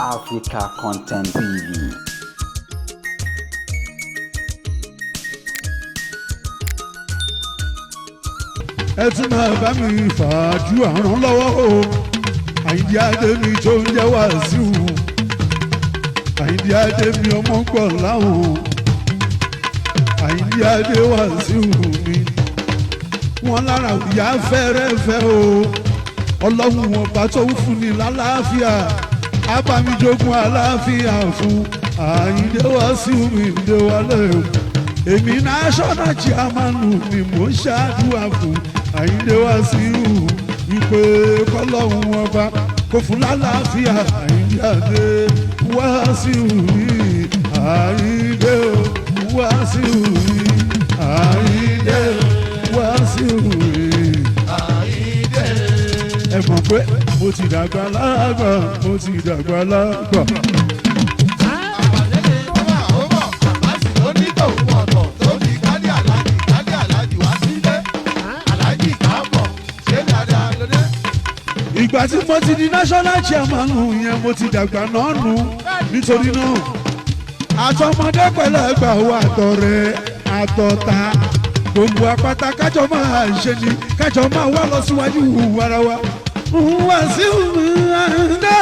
Africa Content TV. Ẹ tún máa bá mi fàájú àrùn lọ́wọ́ o. Àyíndí Adémi tó ń jẹ́ Wàsíù, Àyíndí Adémi ọmọ gbọ̀ láwọn, Àyíndí Adé Wàsíù mi. Wọ́n lára òyà fẹ́rẹ́fẹ́ o. Ọlọ́run ọba tó ń fúnni lálàáfíà, abamijogun àlàáfíà fún Àyíndé Wàsíù mi ń dé wálé o. Èmi national chairman ni mò ń ṣàdúrà fún Àyíndé Wàsíù wípé kọ́lọ́hún ọba kò fún lálàáfíà. Àyíndé Adé Wàsíù mi, Àyíndé Wàsíù mi, Àyíndé Wàsíù mi. Ẹ mọ̀ pé mo ti dàgbà lágbà, mo ti dàgbà lágbà. Àbàlẹ́lẹ̀ tó wà ó bọ̀, àbáṣì ló ní tòun ọ̀tọ̀ tó fi kálí àlájì kálí àlájì wá sílé. Àlájì káàbọ̀, ṣé dáadáa ló dé? Ìgbà tí mo ti di national chairman yẹn, mo ti dàgbà náà nù. Nítorí náà, àtọmọdé pẹ̀lú ẹgbà wa, àtọ̀rẹ́ àtọ̀tá, gbogbo apáta, kájọ máa ṣe ni kájọ máa wá lọ síwájú ara wa. Wàsíù náà,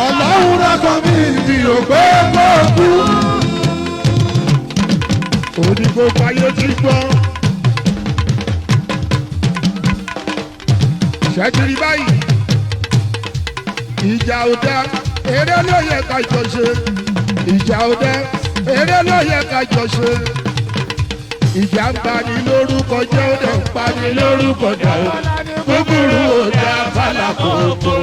ọlọ́run rákọ mi mi ò pé kó kú. Òní gbogbo ayé ti gbọ́. Ṣẹ́kiri báyìí, ìjà ò dá, eré ló yẹ ká jọ ṣe. Ìjà ò dá, eré ló yẹ ká jọ ṣe. Ìjà ń bani lórúkọ jẹ́, ó dẹ̀ ń pani lórúkọ dà ó. Búburú ò dá fàlà kòkó.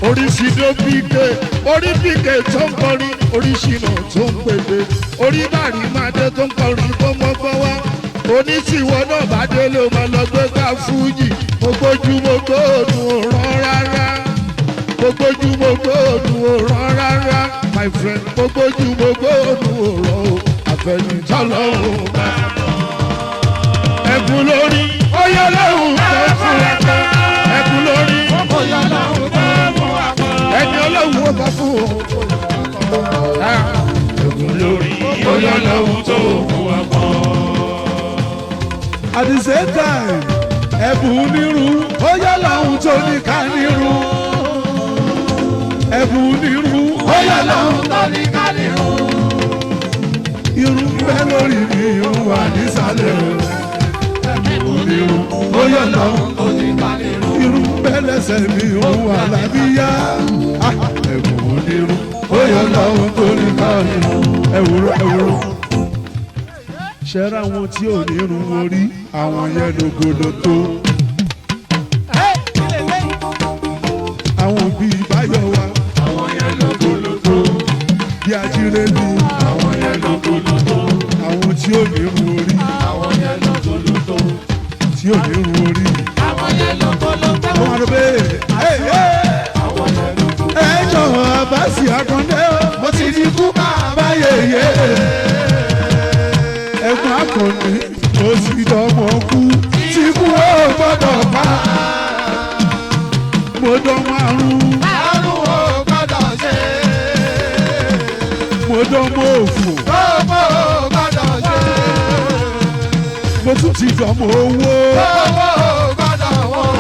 Oríṣi ló bíkè, orí bíkè tó ń kọrin, oríṣi náà tó ń pèdè, orí bàrí máa dé tó ń kọrin tó mọ́gbọ́n wá. Oníṣìwọ́ náà bá dé ló máa lọ gbé gbá fújì. Mo gbójú mo gbóòdùn ò rán rárá. Mo gbójú mo gbóòdùn ò rán rárá. My friend, mo gbójú mo gbóòdùn ò rán o. Àfẹnitọ́lọ́hùn bá. Ẹ̀bùn lórí, ó yẹ lóhùn tó fún ẹ. Ẹ̀bùn lórí, ẹni ọlọ́run ó bá fún o. Ẹ̀bùn lórí oyè lọ́hùn tó fún wa pọ̀. At the same time, ẹ̀bùn nírú, ó yẹ lọ́hùn tó ní ká nírú. Ẹ̀bùn nírú, ó yẹ lọ́hùn tó ní ká nírú. Irun bẹ́ lórí mi, irun wà nísàlẹ̀ o. Ẹ̀bùn nírú, ó yẹ lọ́hùn tó ní ká nírú. Irun bẹ́ lẹ́sẹ̀ mi, irun wà lábíyá. Ah, ẹ̀bùn nírú, ó yẹ lọ́hùn tó ní ká nírú. Ẹ̀wòrò ẹ̀wòrò ṣẹ́ra wọn tí ò ní irun orí, àwọn yẹn lógolo tó. Àwọn bíi báyọ̀ wa, Àwọn yẹn lógolo tó. bí ajíire ní, Àwọn yẹn lógolo tó. àwọn tí ò ní irun orí, Àwọn yẹn lógolo tó. tí ò ní irun orí. Àwọn yẹn lógolo tó. Wọ́n á rò bẹ́ẹ̀ Àwọn yẹn lógolo. ẹ jọ̀wọ́ Àbáṣì Àkàndé o, mo ti di kú bàbá yèyé. Ẹ̀gbọ́n Àkàndé, mo sì dọ́mọ kú tí kú ó gbọ́dọ̀ pa. Mo dọ́mọ àrùn. Àrùn ò gbọ́dọ̀ ṣe. Mo dánmọ òfò. Gbogbo ò gbọ́dọ̀ ṣe. Mo tún ti dánmọ owó. Gbogbo ò gbọ́dọ̀ wọ́n.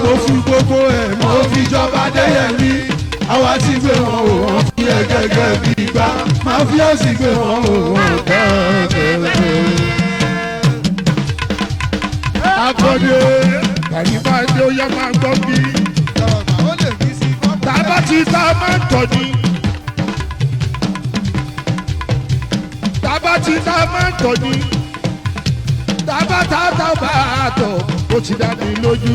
Mo fi gbogbo ẹ̀, mo fi jọba Adéyẹmí. Àwa ti gbé wọn ò wọ́n fi ẹ gẹ́gẹ́ bí gbá máfíà sì gbé wọn ò wọ́n gẹ́gẹ́. Akọ́dé bàrí máa dé, ó yẹ máa gbọ́ bí. Sọ̀rọ̀ ó lè fi sí kọ́kọ́. Tàbá ti tá a máa ń tọ̀ ni. Tàbá ti tá a máa ń tọ̀ ni. Tàbá tá a tá a bá a tọ̀, ó ti dá mi lójú.